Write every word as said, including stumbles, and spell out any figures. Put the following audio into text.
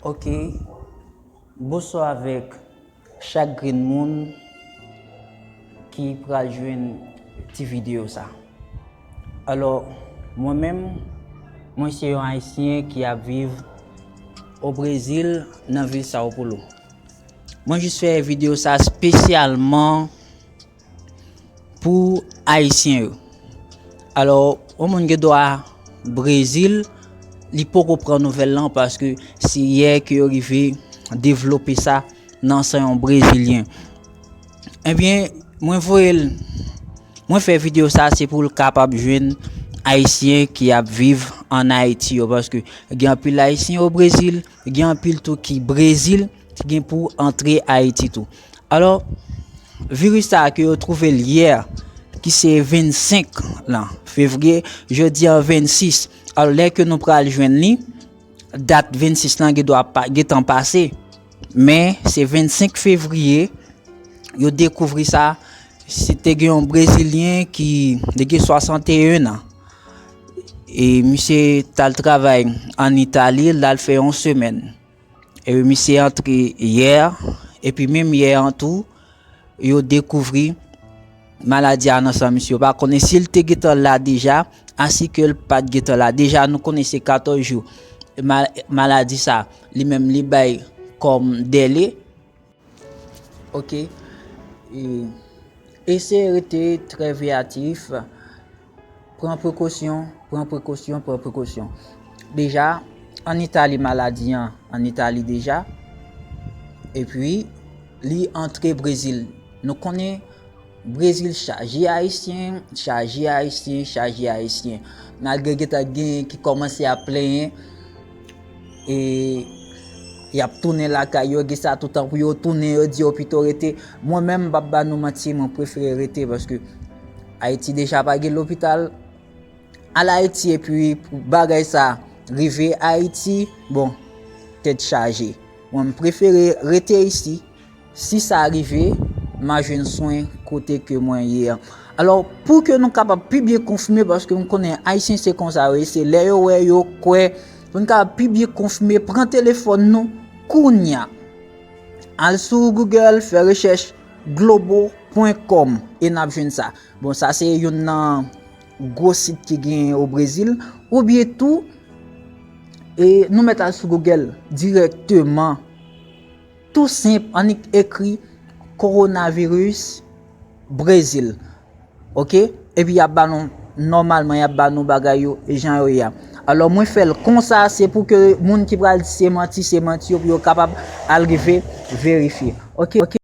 Ok, bonswa avèk chak grenn moun ki pral jwenn ti videyo sa. Alò, mwen menm, mwen se yon Ayisyen ki ap viv o Brezil, nan vil São Paulo. Mwen jis fè videyo sa espesyalman pou Ayisyen yo. Alò, yon moun gen dwa Brezil, li poko pran nouvèl lan paske se yè ke yo rive devlope sa nan san yon Brezilyen. Ebyen, mwen voye l, mwen fè videyo sa se pou l kapab jwenn Ayisyen ki ap viv ann Ayiti yo, paske gen anpil Ayisyen o Brezil, gen anpil tou ki Brezil, ki gen pou antre Ayiti tou. Alò, viris sa a ke yo twouve l yè, ki se vennsenk lan, fevriye, jodi a vennsis. Alò, lè ke nou pral jwenn li, dat vennsis lan gen dwa pa, gentan pase. Men, se vennsenk fevriye, yo dekouvri sa. Se te gen yon Brezilyen ki, li gen swasanteyen an. E misye t al travay ann Itali, l al fè yon semèn. E misye antre yè, epi menm yè an tou, yo dekouvri maladi a nan san misye. Yo pa konnen si l te gentan la deja, ansi ke l pa t gentan la. Deja, nou konnen se katòz jou. Ma-, maladi sa, li menm, li bay kòm dèle. Ok. E, eseye rete trè veyatif. Pran prekosyon, pran prekosyon, pran prekosyon. Deja, ann Itali, maladi an ann Itali deja. Epi, li antre Brezil. Nou konnen Brezil chaje Ayisyen, chaje Ayisyen, chaje Ayisyen. Malgre gentan gen ki kòmanse ap plenyen, e y ap tounen lakay yo, gen sa toutan pou yo tounen, yo di yo pito rete. Mwen menm, m p ap ba nou manti, mwen prefere rete paske Ayiti deja pa gen lopital. Al Ayiti epi pou bagay sa rive Ayiti, bon, tèt chaje. Mwen, m prefere rete isi. Si sa rive, m a jwenn swen kote ke mwen ye an. Alò, pou ke nou kapab pi byen konfime, paske m konnen Ayisyen se konsa yo ye, se lè yo wè, yo kwè, pou n kapab pi byen konfime, pran telefòn nou kounya. Al sou Google, fè rechèch globo pwen kòm e n ap jwenn sa. Bon, sa se youn nan gwo sit ki genyen o Brezil, oubyen tou, e nou mèt al sou Google dirèkteman. Tou senp, annik ekri kowonaviris Brezil. Ok? Epi y ap ba nou, nòmalman, y ap ba nou bagay yo jan yo ye a. Alò, mwen fè l konsa, se pou ke moun ki pral di se manti, se manti yo, pou yo kapab al rive verifye. Ok, ok.